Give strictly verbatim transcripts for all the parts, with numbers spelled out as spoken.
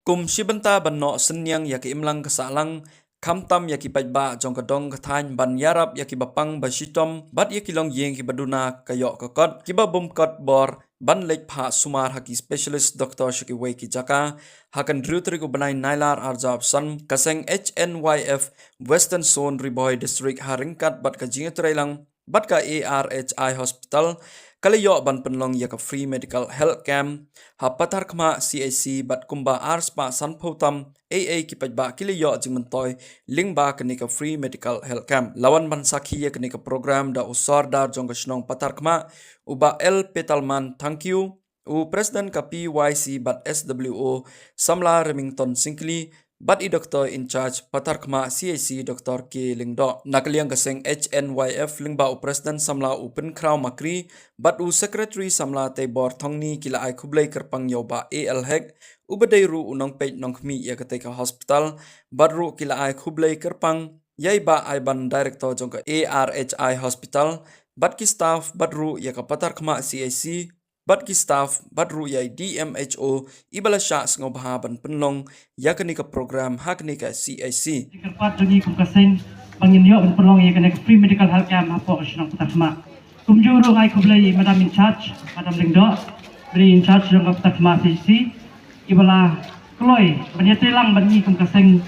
Kum shi bynta ban noh synñiang ïa ka imlang ka sahlang, khamtam ïa ki paidbah jong ka dong ka thaiñ ban ïarap ïa kiba pang ba shitom bad ïa ki longïing kiba duna ka ïoh ka kot, kiba bym kot bor ban leit phah sumar ha ki specialist doctor sha kiwei ki jaka. Ha ka hynriew tarik u bnai Nailar arhajar arphew san, ka seng H N Y F Western Zone Ri Bhoi District ha ryngkat bad ka jingïatreilang bad ka A R H I Hospital ka la ïoh ban pynlong ïa ka free medical health camp ha Patharkhmah C H C bad kumba ar spah sanphew tam ei ei ki paidbah ki la ïoh jingmyntoi lyngba kane ka free medical health camp. La wan ban sakhi ïa kane ka program da u Sordar jong ka shnong Patharkhmah, u Bah L Petalman Thangkhiew, u President ka P Y C bad S W O, Samla Remington Syngkli, bad i Doctor in charge Patharkhmah C H C, Doctor K Lyngdoh. Na ka liang ka seng H N Y F lyngba u President Samla u Pynkhraw Makri bad u Secretary Samla Teibor Thongni ki la ai khublei kyrpang ïa u Bah A L Hek, uba dei ruh u nongpeit nongkhmih ïa katei ka hospital, bad ruh ki la ai khublei kyrpang ïa i Bah Aiban, Director jong ka A R H I Hospital, bad ki staff, bad ruh ïa ka Patharkhmah C H C, bad ki staff, bad ruh ïa i D M H O iba la shah sngewbha ban pynlong ïa kane ka program ha kane ka C H C. Kyrpad jong ngi kum ka seng ba ngin ïoh ban pynlong ïa kane ka free medical health camp hapoh ka shnong Patharkhmah. Kumjuh ruh nga ai khublei ïa i Madam in charge, Madam Lyngdoh, bad i in charge jong ka Patharkhmah C H C, iba la kloi ban ïatreilang bad ngi kum ka seng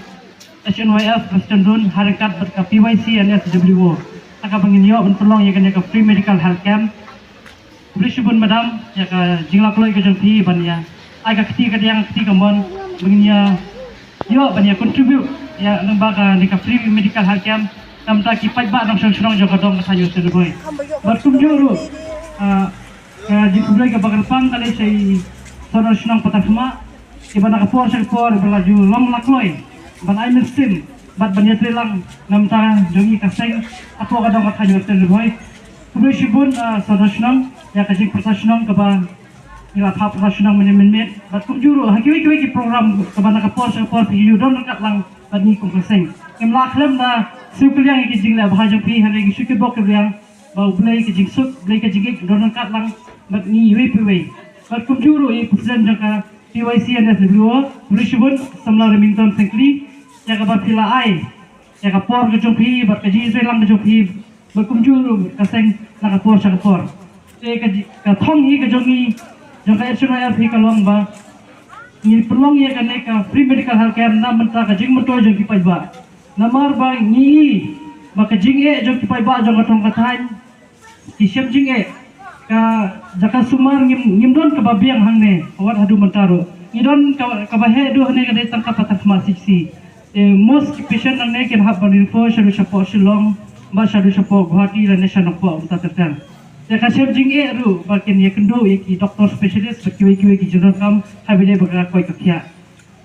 H N Y F Western Zone ha ryngkat bad ka P Y C and S W O, ha kaba ngin ïoh ban pynlong ïa kane ka free medical health camp. Khublei shibun Madam ïa ka jinglakloi ka jong phi ban ïa ai ka kti kadiang, kti kamon, ba ngin ïa ïoh ban ïa contribute ïa lyngba kane ka free medical health camp na ka bynta ki paidbah nongshong shnong jong ka dong ka thaiñ Western Ri Bhoi. Bad kumjuh ruh, ah, ka jingkhublei kaba kyrpang ka leit sha i Sordar shnong Patharkhmah, iba na ka por sha ka por iba la ju long lakloi ban ai mynsiem bad ban ïatreilang na ka bynta jong ngi ka seng hapoh ka dong ka thaiñ Western Ri Bhoi. Khublei shibun, ah, Sordar shnong ïa ka jingpyrta shnong kaba ngi la phah pyrta shnong mynne mynmiet, bad kumjuh ruh ha kiwei kiwei ki program kaba na ka por sha ka por phi ju don ryngkat lang bad ngi kum ka seng. Ngim lah khlem da siew kylliang ïa ki jingleh bha jong phi, hynrei ngi shu kitbok kitbok ba U Blei ka jingsuk, U Blei ka jingïeit don ryngkat lang bad ngi iwei pa iwei. Bad kumjuh ruh i President jong ka P Y C and S W O, khublei shibun Samla Remington Syngkli ïa kaba phi la ai ïa ka por ka jong phi bad ka jingïatreilang ka jong phi, bad kumjuh ruh ka seng na ka por sha ka por. Te ka ji-, ka thong hi ka jong ngi, jong ka H N Y F hi ka long ba ngi pynlong ïa kane ka free medical health camp na ka bynta ka jingmyntoi jong ki paidbah. Namar ba ngi i ba ka jingeh jong ki paidbah jong ka dong ka thaiñ, ki shem jingeh, ka jaka sumar ngim, ngim don kaba biang hangne, wat haduh mynta ruh. Ngi don ka, kaba heh duh hangne ka dei tang ka Patharkhmah C H C. Eh, most ki patient nangne kin hap ban refer shaduh shapoh Shillong, bad shaduh shapoh Guwahati lane sha Nongpoh mynta ter ter. Te ka shem jingeh ruh ba kin ïakynduh ïa ki doctor specialist bad kiwei kiwei ki jingdonkam ha ba ïadei bad ka koit ka khiah.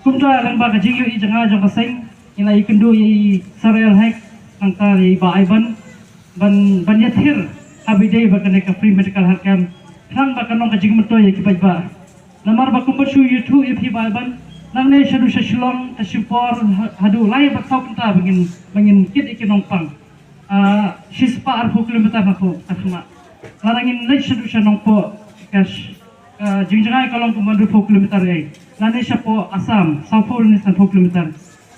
Kumta lyngba ka jingïohi jong nga jong ka seng, ngi la ïakynduh ïa i Sordar Hek, nangta ïa i Bah Aiban, ban, ban ïathir ha ba ïadei bad kane ka free medical health camp, khnang ba kan long ka jingmyntoi ïa ki paidbah. Namar ba kumba shu ïathuh ïa phi Bah Aiban, nangne shaduh sha Shillong, ka shu por ha-, haduh lai bad saw kynta ba ngin, ba ngin kit ïa ki nongpang. Ah, shispah arphew kilometer na pdeng Patharkhmah. Lada ngin leit shaduh sha Nongpoh, ka sh-, ka jingjngai ka long kumba hynriewphew kilometer ei. Lane shapoh Assam, sawphew lane sanphew kilometer.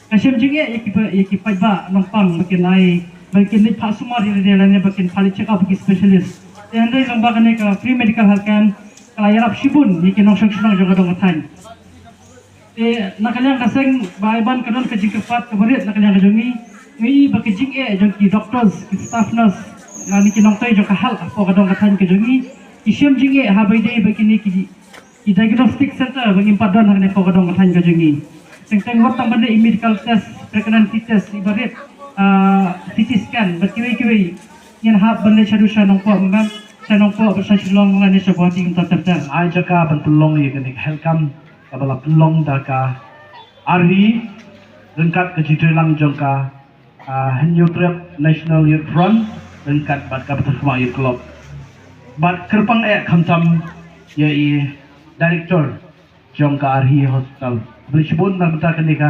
Ka shem jingeh ïa ki pa-, ïa ki paidbah nongpang ba kin ai, ba kin leit phah sumar ïa lade lane ba kin phah leit check up ki specialist. Te hynrei lyngba kane ka free medical health camp, ka la ïarap shibun ïa ki nongshong shnong jong ka dong ka thaiñ. Te na ka liang ka seng Bah Aiban, ka don ka jingkyrpad kaba rit na ka liang ka jong ngi. Ngi i ba ka jingeh jong ki doctors, ki staff nurse, lane ki nongtrei jong ka health hapoh ka dong ka thaiñ ka jong ngi, ki shem jingeh ha ba ïadei bad kine ki, ki diagnostic center ba ngim pat don hangne hapoh ka dong ka thaiñ ka jong ngi. Teng teng wat tang ban leh i medical test, pregnancy test iba rit, ah, C T scan bad kiwei kiwei, ngin hap ban leit shaduh sha Nongpoh, mynta sha Nongpoh bad sha Shillong lane sha Guwahati mynta ter ter. Ai jaka ban pynlong ïa kane ka health camp kaba la pynlong da ka R H I ryngkat ka jingtreilang jong ka, ah, Hynñiewtrep National Youth Front ryngkat bad ka Patharkhmah Youth Club. Bad kyrpang eh khamtam ïa i Director jong ka R H I Hospital, Khublei shibun na ka bynta kane ka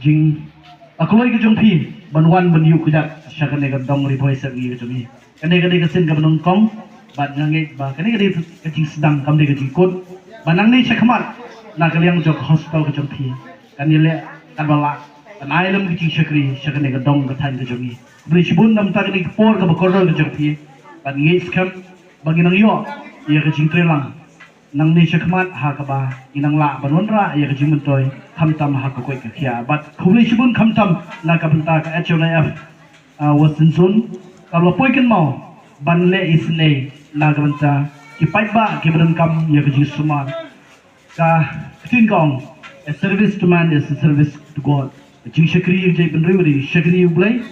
jingïakhun ka jong phi ban wan ban ïuh kjat sha kane ka dong Ri Bhoi Sepngi ka jong ngi. Kane ka dei ka sien kaba nyngkong bad nga ngeit ba kane ka dei ka jingsdang, kam dei ka jingkut. Ba nangne shakhmat na ka liang jong ka hospital ka jong phi kan ïaleh katba lah ban ai lem ka jingshakri sha kane ka dong ka thaiñ ka jong ngi. Khublei shibun na ka bynta kane ka por kaba kordor ka jong phi. Bad ngeit skhem ba ngin nang ïoh ïa ka jingtreilang nangne shakhmat ha kaba ngin nang lah ban wanrah ïa ka jingmyntoi khamtam ha ka koit ka khiah. Bad khublei shibun khamtam na ka bynta ka H N I F, ah, Western Zone kaba la poi kynmaw ban leh isynei na ka bynta ki paidbah kiba donkam ïa ka jingsumar. Ka ktien ka ong, "A service to man is a service to God." Jingshakri ïa ka jaitbynriew dei shakri ïa U Blei.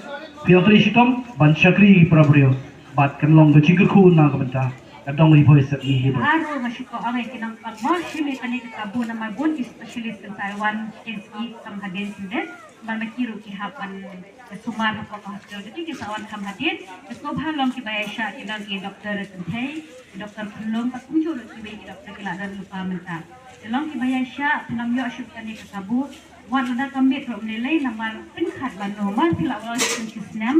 Phi nang trei shitom ban shakri ïa ki para briew. Bad kan long ka jingkyrkhu na ka bynta ka dong Ri Bhoi Sepngi hi ba. Aro nga shu ko ong ïa ki nongpang mo shim ïa kane ka kabu namar bun ki specialist kan sa wan N C kam hadien sende. Ban ma ki ruh ki hap ban sumar hapoh ka hospital. Jadi ki sa wan kham hadien. Ki sngewbha long kiba ïaishah ki nong ki doktor kynthei, ki doktor khunlung, bad kumjuh ruh kiwei ki doktor ki la don lypa mynta. Te long kiba ïaishah, phin ym ïoh shuh kane ka kabu. Wat lada ka miet ruh ym lei lei namar pynkhot lano, mar phi la wan shisien shisnem.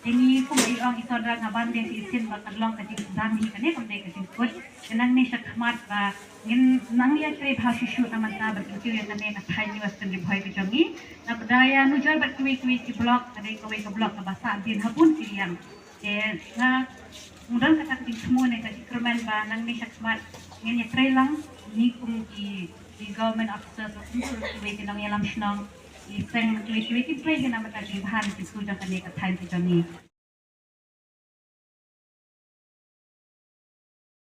Te ngi kum ba i ong i Sohra nga ban dei shisien ba ka long ka jingsdang hi kane kam dei ka jingkut. Te nangne shakhmat ba ngin nang ïatrei bha shuh shuh na mynta ban kyntiew ïa kane ka thaiñ Western Ri Bhoi ka jong ngi. Naba ïa nujor bad kiwei kiwei ki block, ka dei kawei ka block kaba sah dien ha bun ki liang. Te nga ngdon kata ka jingthmu ne ka jingkyrmen ba nangne shakhmat ngin ïatrei lang, ngi kum ki, ki government officers, kum kiwei ki nongïalam shnong, ki seng kiwei kiwei ki trei ki na mynta ki bha na ki su jong kane ka thaiñ ka jong ngi.